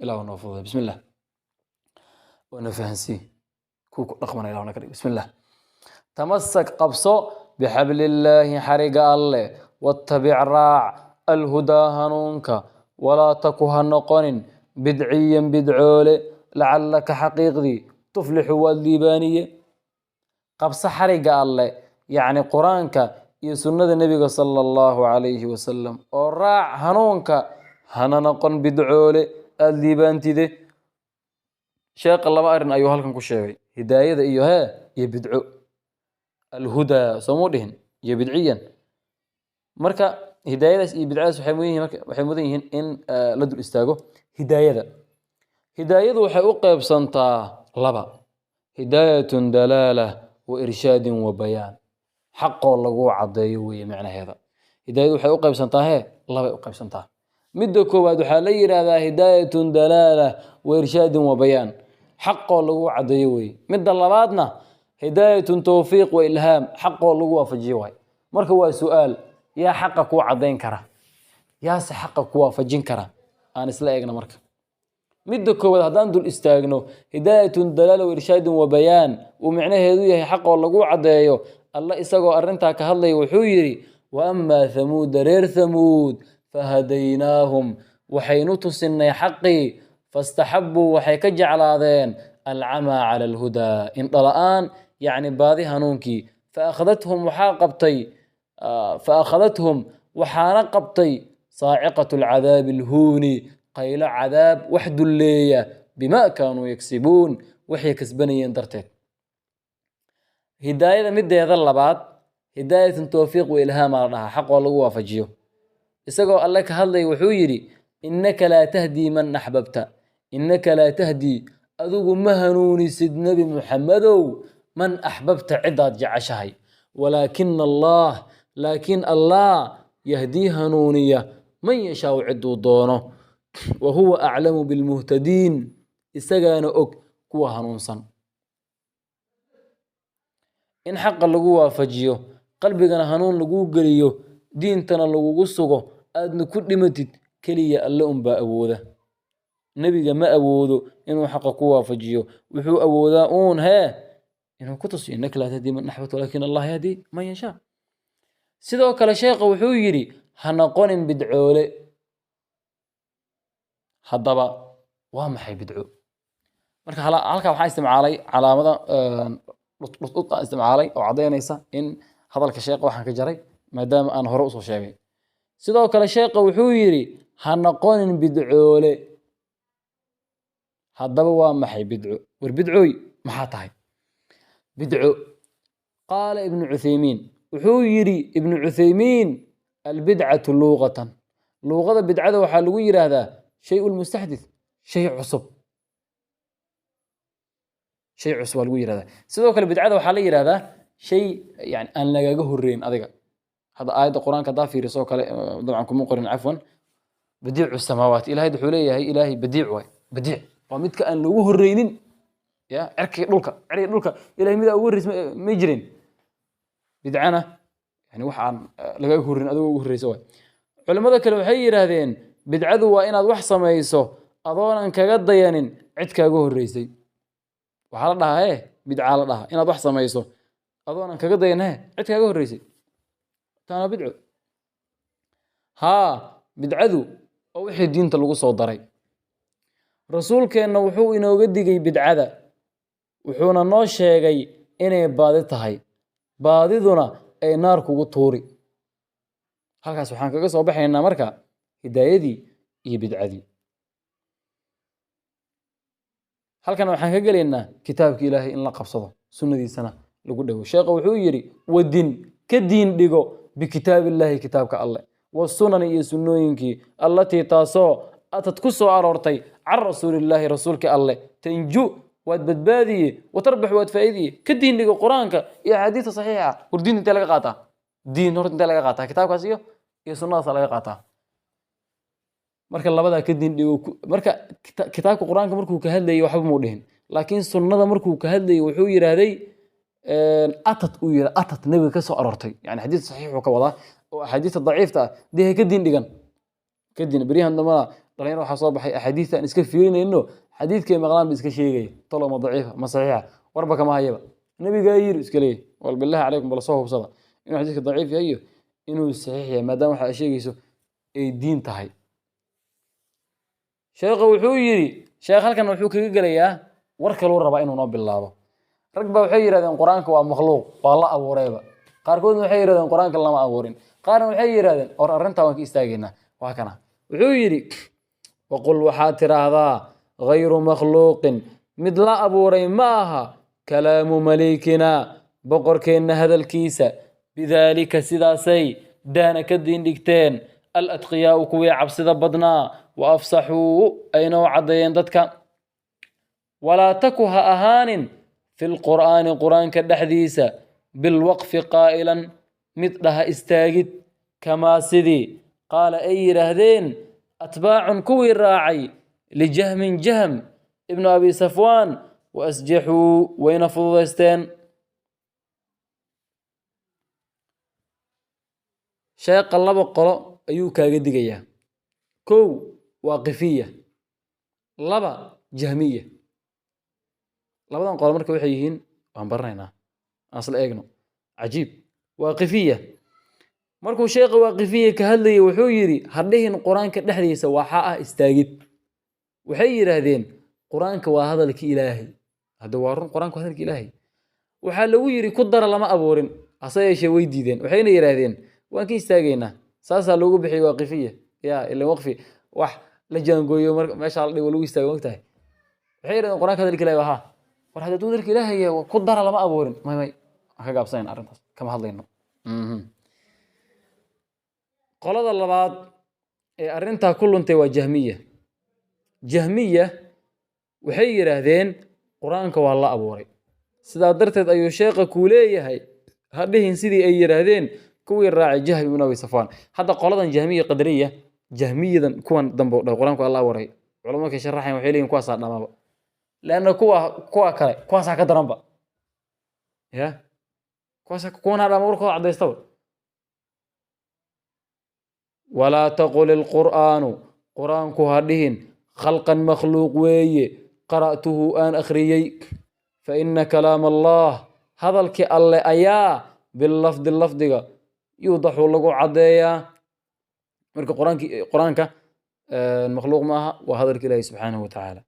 Ilaahu noo fududay. Bismillah, waana fahansii kuwa ku dhaqmana Ilahu na ka dhig. Bismillah. Tamasak, qabso, bixablillaahi, xariga Alle, wattabic, raac, alhudaa, hanuunka, walaa taku, ha noqonin, bidciyan, bidcoole, lacalaka, xaqiiqdii, tuflixu, waad liibaaniye. Qabso xariga Alle, yacni Qur-aanka iyo sunnada Nebiga sala Allahu calayhi wasalam, oo raac hanuunka, hana noqon bidcoole, aada liibaantide. Sheekha laba arrin ayuu halkan ku sheegay: hidaayada iyo hee iyo bidco. Alhudaa soomuu dhihin iyo bidciyan. Marka hidaayadaas iyo bidcadaas waxay mudan yihiin, marka waxay mudan yihiin in la dul istaago. Hidaayadu waxay u qeybsantaa laba: hidaayatun dalaala wa irshaadin wa bayaan. Xaqoo lagu caddeeyo weeye macnaheeda. Hidaayadu waxay u qaybsantaa hee, labay u qaybsantaa. Midda koowaad waxaa la yidhaahdaa hidaayatun dalaala wa irshaadin wa bayaan, xaqoo lagu caddeeyo weeye. Midda labaadna hidaayatun towfiiq wa ilhaam, xaqoo lagu waafajiyo waay. Marka waa su-aal: yaa xaqa kuu caddayn kara, yaase xaqa ku waafajin kara? Aan isla eegna. Marka midda koowaad haddaan dul istaagno, hidaayatun dalaala wa irshaadin wa bayaan, uu micnaheedu yahay xaqoo lagu caddeeyo, Alla isagoo arrintaa ka hadlaya wuxuu yidhi: wa amaa thamuuda, reer Thamuud, fahadaynaahum, waxaynu tusinay xaqii, fastaxabbuu, waxay ka jeclaadeen, alcamaa cala alhudaa, indhala-aan, yacni baadi hanuunkii, faaakhadathum, waxaa qabtay, faakhadathum, waxaana qabtay, saaciqatu alcadaabi alhuuni, qaylo cadaab wax dulleeya, bimaa kaanuu yagsibuun, waxay kasbanayeen darteed. Hidaayada mideeda labaad hidaayatun towfiiq wa ilhaamaa la dhahaa, xaqoo lagu waafajiyo. Isagoo Alle ka hadlaya wuxuu yidhi: innaka laa tahdii man axbabta, innaka laa tahdii, adigu ma hanuunisid, Nebi Muxamedow, man axbabta, cidaad jeceshahay, walaakina Allah, laakiin Allah, yahdii, hanuuniya, man yashaau, ciduu doono, wa huwa aclamu bilmuhtadiin, isagaana og kuwa hanuunsan. In xaqa lagu waafajiyo, qalbigana hanuun laguu geliyo, diintana lagugu sugo, aadna ku dhimatid, keliya Alle unbaa awooda. Nebiga ma awoodo inuu xaqa ku waafajiyo. Wuxuu awoodaa uun hee inuu ku tusiyo: innaka laa tahdii man axbabta walaakin Allah yahdii man yashaa. Sidoo kale sheekha wuxuu yidhi: ha noqonin bidcoole. Haddaba waa maxay bidco? Marka halkaa waxaan isticmaalay calaamada dhudhud aan isticmaalay oo caddaynaysa in hadalka sheekha waxaan ka jaray, maadaama aan hore usoo sheegay. Sidoo kale sheekha wuxuu yidhi: ha noqonin bidcoole. Haddaba waa maxay bidco? War bidcooy, maxaa tahay bidco? Qaala Ibnu Cuthaymiin, wuxuu yidhi Ibnu Cuthaymiin: albidcatu luuqatan, luuqada bidcada waxaa lagu yidhaahdaa shay lmustaxdith, shay cusub. Shay cusub waa lagu yihahdaa. Sidoo kale bidcada waxaa la yidhahdaa shay yani aan lagaga horreyn adiga. Hadda aayadda Qur-aanka haddaa fiiriso kale, dabcan kuma qorin, cafwan, badiicu samaawaat, Ilahay wuxuu leeyahay, Ilaahay badiic waay. Badiic waa midka aan loogu horreynin ya cirkiga dhulka, cirkiga dhulka Ilahay midaa ugu horreysa ma jirin. Bidcana yani wax aan lagaga horreyn, adigoo ugu horreysa waay. Culimmada kale waxay yidhaahdeen bidcadu waa inaad wax samayso adoonan kaga dayanin cid kaaga horreysay. Waxaa la dhahaa bidcaa la dhahaa inaad wax samayso adoonan kaga dayan cid kaaga horreysay. Taana bidco. Haa, bidcadu oo wixii diinta lagu soo daray. Rasuulkeenna wuxuu inooga digay bidcada, wuxuuna noo sheegay inay baadi tahay, baadiduna ay naar kugu tuuri. Halkaas waxaan kaga soo baxaynaa marka hidaayadii iyo bidcadii. Halkan waxaan ka gelaynaa kitaabka Ilaahay in la qabsado, sunnadiisana lagu dhego. Sheekha wuxuu yidhi: wadin, ka diin dhigo, bikitaab illaahi, kitaabka Alleh, wasunani, iyo sunnooyinkii, allatii, taasoo, atad, ku soo aroortay, can rasuulillaahi, rasuulka Alleh, tanju, waad badbaadiye, watarbax, waad faa'iidiye. Ka diin dhigo Qur-aanka iyo axaadiista saxiixa. War diinta intee laga qaataa? Diin horta intee laga qaataa? Kitaabkaas iyo sunnadaasa laga qaataa. Marka labadaa ka diin dhigo. Marka kitaabka Qur-aanka markuu ka hadlayay waxba muu dhihin, laakiin sunnada markuu ka hadlayay wuxuu yidhaahday atad, uu yidhi atad, nabiga ka soo aroortay, yani xadiis saxiix uu ka wadaa, oo axaadiista daciifta ah dee ha ka diin dhigan. Ka diin beryahan dambana Dhalinyaro waxaa soo baxay axaadiista aan iska fiirinayno, xadiidkay maqlaan ba iska sheegaya, talo ma daciifa ma saxiixa, warba kama hayaba, nabigaa yiri iska leeyahy. Wal billahi calaykum, bal soo hubsada inuu xadiidka daciif yahay iyo inuu saxiix yahay, maadaama waxa ay sheegayso ay diin tahay. Sheekhu wuxuu yidhi, sheekh halkan wuxuu kaga gelayaa war kaluu rabaa inuu noo bilaabo. Rag baa waxay yidhahdeen Qur-aanka waa makhluuq, waa la abuurayba. Qaarkoodna waxay yidhahdeen Qur-aanka lama abuurin. Qaarna waxay yidhahdeen or arrintaa waan ka istaagaynaa. Waa kana, wuxuu yidhi: waqul, waxaad tiraahdaa, gayru makhluuqin, mid la abuuray ma aha, kalaamu malikina, boqorkeenna hadalkiisa. Bidaalika, sidaasay daana ka diindhigteen aladqiyaau, kuwii cabsida badnaa, wa afsaxuu, ayna u caddeeyeen dadka. Walaa taku, ha ahaanin, fi lqur'aani, qur-aanka dhexdiisa, bilwaqfi qaa'ilan, mid dhaha istaagid, kamaa sidii qaala, ay yidhaahdeen, atbaacun, kuwii raacay, lijahmin, jahm ibnu abi Safwaan, wa asjaxuu, wayna fududaysteen. Sheeqa laba qolo ayuu kaaga digayaa. Kow, waaqifiya; laba, jahmiya. Labadan qolo marka waxay yihiin waan baranaynaa, aan isla eegno. Cajiib. Waaqifiya, markuu sheekha waaqifiya ka hadlayay, wuxuu yidhi: ha dhihin Qur-aanka dhexdiisa waxaa ah istaagid. Waxay yidhaahdeen Qur-aanka waa hadalki Ilaahay. Hadda waa run, Qur-aanka waa hadalki Ilaahay. Waxaa lagu yidhi ku dara lama abuurin, hase yeeshee way diideen, waxayna yidhaahdeen waan ka istaagaynaa. Saasaa loogu bixiyey waaqifiya. Ya ilan waqfi wax la jaangooyo marka meesha la dhigo lagu istaago, mogtahay. Waxay yidhahdeen Qur-aanka hadalki Ilaahay waa haa. War hadduu hadalka Ilaahay yahay, ku dara lama abuurin. May, may, waan ka gaabsanayn arrintaas, kama hadlayno. Qolada labaad ee arrintaa ku luntay waa Jahmiya. Jahmiya waxay yidhaahdeen Qur-aanka waa la abuuray. Sidaa darteed ayuu sheekha kuu leeyahay ha dhihin sidii ay yidhaahdeen kuwii raacay Jahmi ibn Abi Safwaan. Hadda qoladan Jahmiya Qadariya, Jahmiyadan kuwan dambe u dhahay Qur-aanka waa la abuuray, culamo markay sharaxayan waxay leeyihin kuwaasaa dhamaba, leanna kuwa kale kuwaasaa ka daranba, ya kuwaasa kuwanaa dhama warkooda cadaystaba. Walaa taqul ilqur'aanu, Qur-aanku ha dhihin, khalqan, makhluuq weeye, qara'tuhu, aan akhriyey. Fa ina kalaam Allah, hadalkii Alle ayaa, bilafdi, lafdiga, yuudaxu, lagu caddeeyaa. Marka qur-aanka makhluuq ma aha, waa hadalka Ilaahi subxaanahu wa tacaala.